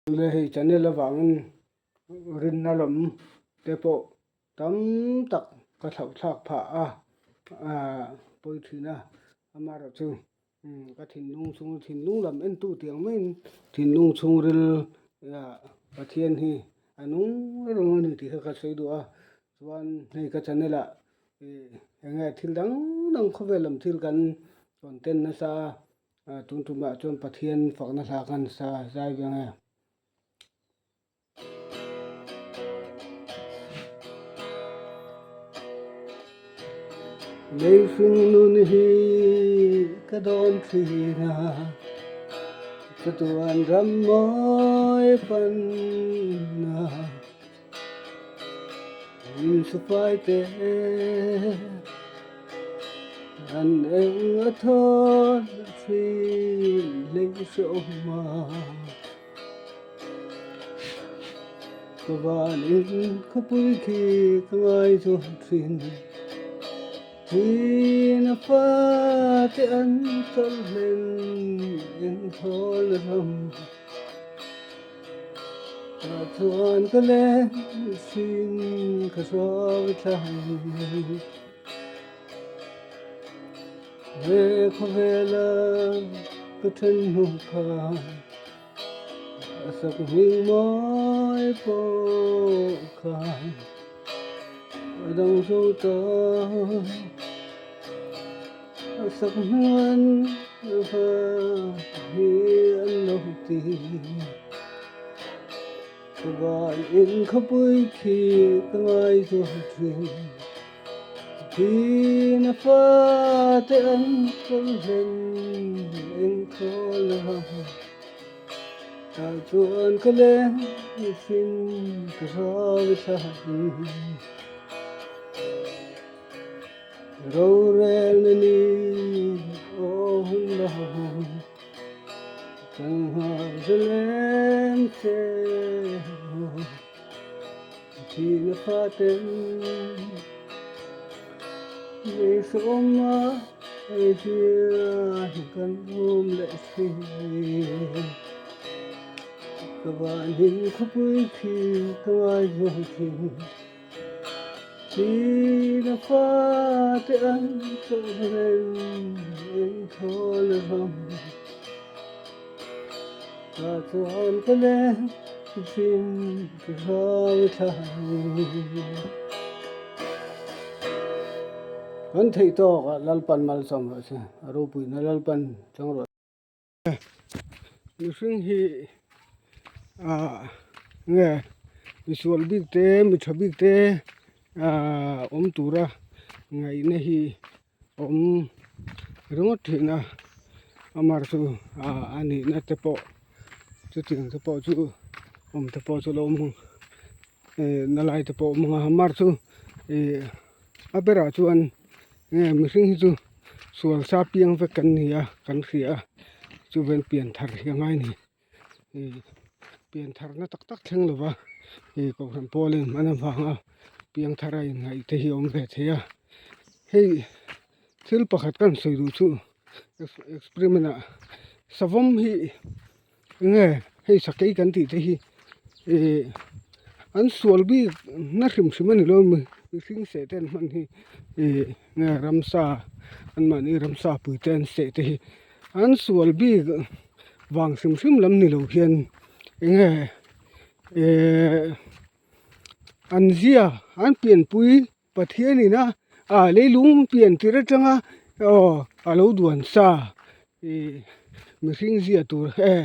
Le hei channel avangin rinna lam te pawh tam tak ka thlauh thlak phah a, ah pawi thin a, amaherawhchu ka thinlung chhung thinlung lam entu tih ang maiin thinlung chhungril ah Pathian hi a nung reng a ni tih kha ka sawi duh a, chuan hei ka channel ah ih eng nge thil dang dang khawvel lam thil kan content nasa a. Tun tumah chuan Pathian fakna hla kan sa zai veng e. Lei hring nun hi ka dawn thin a, chatuan ram mawi pan a, min sufai te. An eng a thawn thin lei hreawm a, ka van in khawpui khi ka ngai zual thin. Thin a fate an chawlh hlen eng thawl ram, tah chuan ka leng thin ka hruai thlai. He khawvela ka then hnu kha a sak hming mawi pawh kha a dang zo ta. A sak hming kha hi an lo ti. Ka van in khawpui khi ka ngai zual thin. Thin a fate an kal hlen eng thawl a. Tah chuan ka leng thin ka hrawi thlahin. Rorelna ni aw hun lo. Kan nghak zalen che Thihna faten Lei hrehawm a hei hian kan awm leh si. Ka van hin khawpui khi ka ngai zual thin. Thihna fate an chawlh reng eng thawl ram. Tah chuan ka leng thin ka hrai thlai. Kan theih tawk ah Lalpan malsawm rawh se, a ropuina Lalpan chang rawh se. Mihring hi ah nge misual bik te mi tha bik te ah awm tura ngaihna hi awm ringawt thin a amar chu a nihna te pawh chutiang te pawh chu awm te pawh chu lo awm ang eh na lai te pawh awm ang a amar chu ih a berah chuan nge mihring hi chu sual sa piang vek kan ni a kan hria a chuven pian thar hi a ngai a ni ih pian thar na tak tak thleng lova ih kohhran pawl in an avanga piang thar a inngaih te hi a awm ve thei a hei thil pakhat ka han sawi duh chu experiment ah savawm hi enge hei sakei kan tih te hi ih an sual bik na hrim hrim a ni lo mihring seh te an hman hi ih nge ramsa anmahni ramsa pui te an seh te hi an sual bik vang hrim hrim lam ni lo hian enge eh an zia an pianpui Pathian ina ah leilung pian tir atanga aw a lo duan sa ih mihring zia tur eh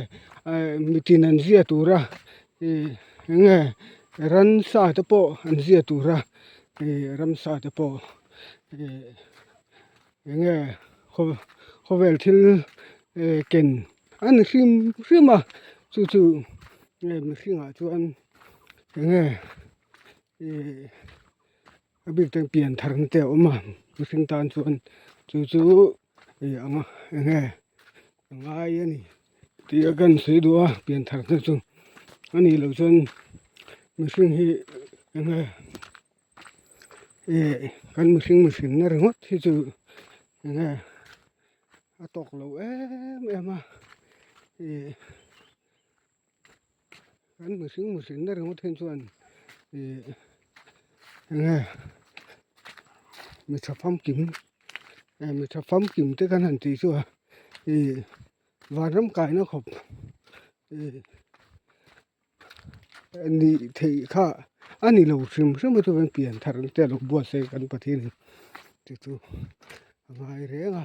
mitin an zia tura ih enge ransa te pawh an zia tura ih ramsa te pawh ih enge khawvel thil eh ken a ni hrim hrim a chu chu nge mihringah chuan enge ih a bik te pian thar na te a awm a mihring tan chuan chu chu ih ang enge a ngai a ni tih a kan sawi duh a pian thar te chu a nih loh chuan mihring hi enge ih kan mihring mihrinna ringawt hi chu enge a tawk lo em em a ih. Kan mihring mihrinna ringawt hian chuan ih enge mi tha famkim eh mi tha famkim te kan han tih chu a ih vanram kaina khawp ih nih theih kha a ni lo hrim hrim a chuan pian thar te a lo buatsaih kan Pathian in chu chu a ngai reng a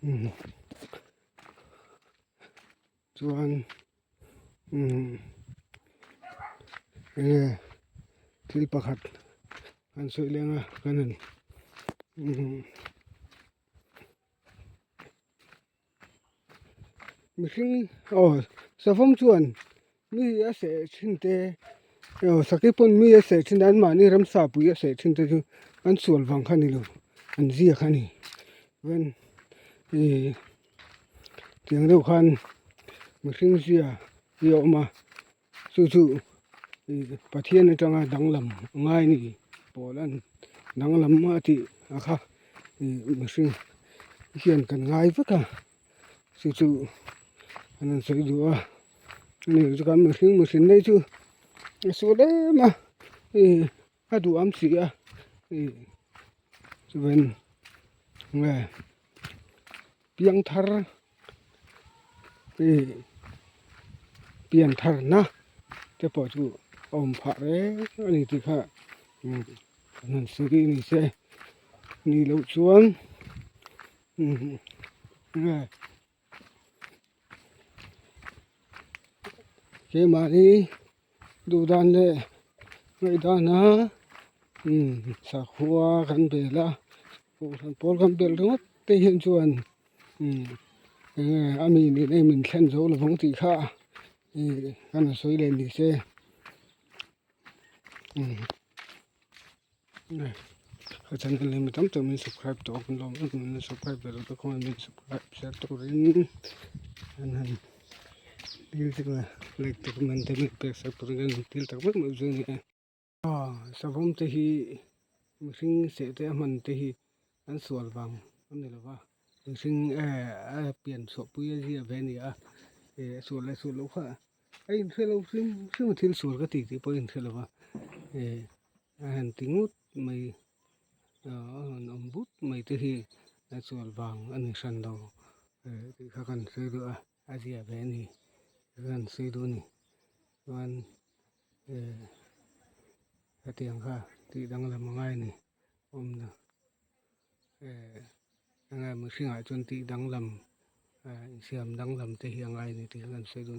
umm. Chuan umm enge thil pakhat an sawi leng a kan han umm mihring aw savawm chuan mi a seh thin te aw sakhi pawn mi a seh thin te anmahni ramsa pui a seh thin te chu an sual vang kha a ni lo an ziak a ni chuan ih. Tiang deuh khan mihring zia hi a awm a chu chu ih Pathian atanga danglam a ngai a ni pawl a ni danglam a tih a kha ih mihring hian kan ngai vek a chu chu an rawn sawi duh a ani chu kan mihring mihring nei chu a sual em a ih a duham si a ih chuan nge. Piang thar ih pian thar na te pawh chu a awm phah reng a ni tih kha umm an han sawi a ni se nih loh chuan umm nge keimahni duh dan leh ngaihdan a umm sakhua kan bel a. Kohhran pawl kan belh ringawt te hian chuan umm enge a mi nih na min thlen zo lovang tih kha ih kan han sawi leh ni se umm ka channel hi mi tam tak min subscribe tawh ang lawm em em a subscribe ve lo te khawngaih min subscribe zel turin an han dil cheu a like te comment te min pek sak turin kan han dil tak meuh meuh chu a ni e. Savawm te hi mihring seh te a hman te hi an sual vang a ni lo va mihring eh a pian chhuah pui a zia ve a ni a eh a sual leh sual loh kha a inhre lo hrim hrim a thil sual ka ti tih pawh a inhre lo va eh a han ti ngut mai a han awm but mai te hi a sual vang a ni hran lo eh tih kha kan sawi duh a a zia ve a ni kan sawi duh a ni chuan. Eh hetiang kha tih danglam a ngai a ni awmna eh enge mihringah chuan tih danglam eh insiam danglam te hi a ngai a ni tih kha kan sawi dawn a ni.